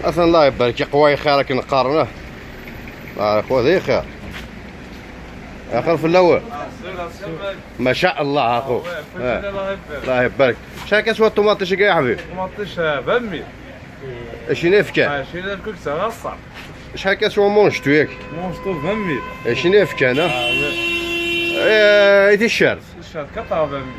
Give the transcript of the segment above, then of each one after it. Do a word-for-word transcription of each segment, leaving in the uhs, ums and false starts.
Atan الله يبارك، يقوى خير كي نقارنه. آه، خذ خير. آخر في الأول. ما شاء الله، أخو. آه. الله يبارك. شحال كسوة الطوماطيش يا حبيبي؟ طوماطيش، آه، بامي. اش نفكا؟ آه، شي لا الكوكسة غاصة. شحال كسوة مونجتو ياك؟ مونجتو بامي. اش نفكا أنا؟ آه، وي. آه، إيدي الشارف. الشارف كطابة بامي.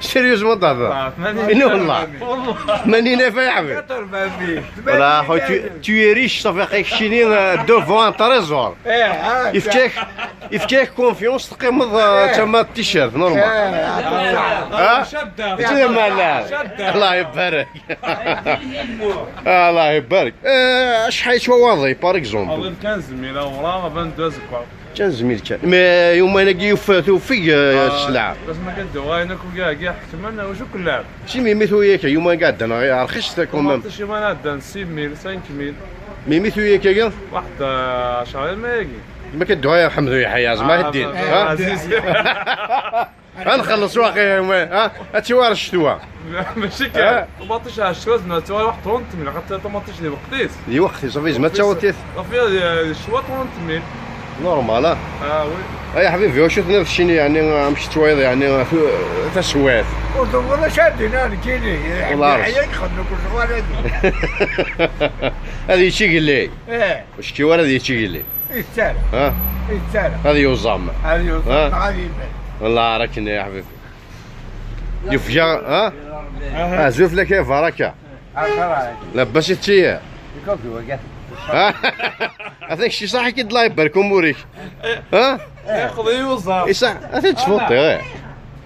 سيريوزمون تهضر؟ آه، ثمانين إنه والله. بامي. والله. ثمانين ألف يا حبيبي. كطر بامي. ولا أخو، تو، تو ريش، صافي، عقيك شيني، آه، دوفون تريزور. إيه، آه. يفتح يفتح كونفيونس، تقيمض، آه، إيه. تما التيشيرت نورمال. إيه، ها؟ شدة. شدة مالا. شدة. الله يبارك. آه، الله يبارك. آه، شحال يسوى واضي، بار اكزومبل؟ أظن خمسمية وراها بان دوز كوا. خمسمية كان. مي يوم أنا كي يوفى، توفي، آه، آه، السلعة. بس ما كدو، غاينا كل كاع، كاع حكمنا وشو كل لاعب. شي ميمي ثويا كي يوم أنا قاعد أنا، رخصت كومام. ثمنطاش يوم أنا عندنا ستة ميل، خمسة ميل. ميمي ثويا كي؟ واحد، آه، شهرين ما يجي. ما كدوها يا حمد يا حياز، ما آه، هدين. ما، ها؟ عزيز. غنخلص واقع يا وين، ها؟ هاتي وار الشتوى. ماشي كاع. آه. طوماطيش على الشتوى، زعما تا واحد طرونت ميل، خاطر طوماطيش اللي وقتيس. اللي وقتي صافي، زعما تا وتيت. صافي، آه، الشتوى طرونت ميل. نورمال، آه. آه، وي. آه، يا حبيبي، واش تنافس شيني يعني، آه، مش توايض يعني، آه، في، آه، تسويت. ولا شادين، أنا كيلي. والله عارف. عياك خدمك وصغار هادي. هذه شي قال لي. إيه. واش كي ورا هذه شي قال لي؟ إيه، السارة. ها؟ إيه، السارة. هذه يوزام. هذه يوزام، ها؟ هذه يبان. والله راك يا حبيبي. يفجع، ها؟ آه، زوف لك يا بركة. آه، صراحة. لاباس يتشيا. يكون في وقت. ها؟ هذاك الشيء صح كي الله يبارك أمورك. ها؟ يقضي وزار. إيه صح، هذا تفوتي، إيه.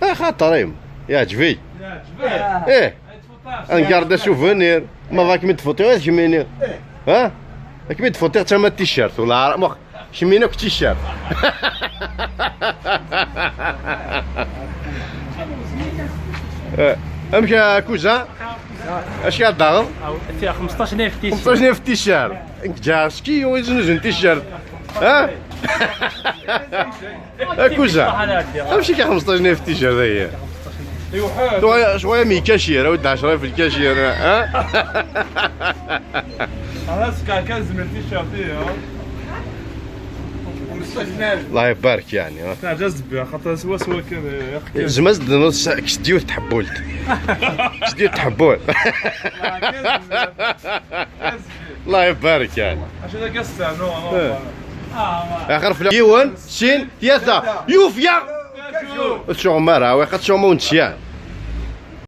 آه، خاطر يم. يعجبي. يعجبي. إيه. نقارد سوفونير. ما ضاك من تفوتي، غير شميني. ها؟ كي تفوتي تما التيشيرت ولا عرق مخ. شمينك تيشيرت. آه، امشي يا كوزا. اش قاعد داغم؟ فيها خمسطاش ألف تيشيرت. خمسطاش ألف تيشيرت. انت جا سكي ويزنزن تيشيرت. ها؟ يا كوزا. امشي كي خمسطاش ألف تيشيرت هي. شوية، شوية من الكاشير، أود عشرة في الكاشير، ها؟ خلاص، كان كان زميل تيشيرت، إيه، ها؟ الله يبارك يعني، ها؟ تاع جاز بها، خاطر سوا سوا كان، يا أخي، كان. زعما زدنا نص كسديو تحبولت. كسديو تحبول. آه، كان زميل. كان زميل. الله يبارك يعني. عشان هذا قصة، نو، نو، إيه. نو. آه، ما. آخر فلان. يون، سين، ثلاثة. يوفيا. شو؟ شو مرة، وقت شو مونتشيان.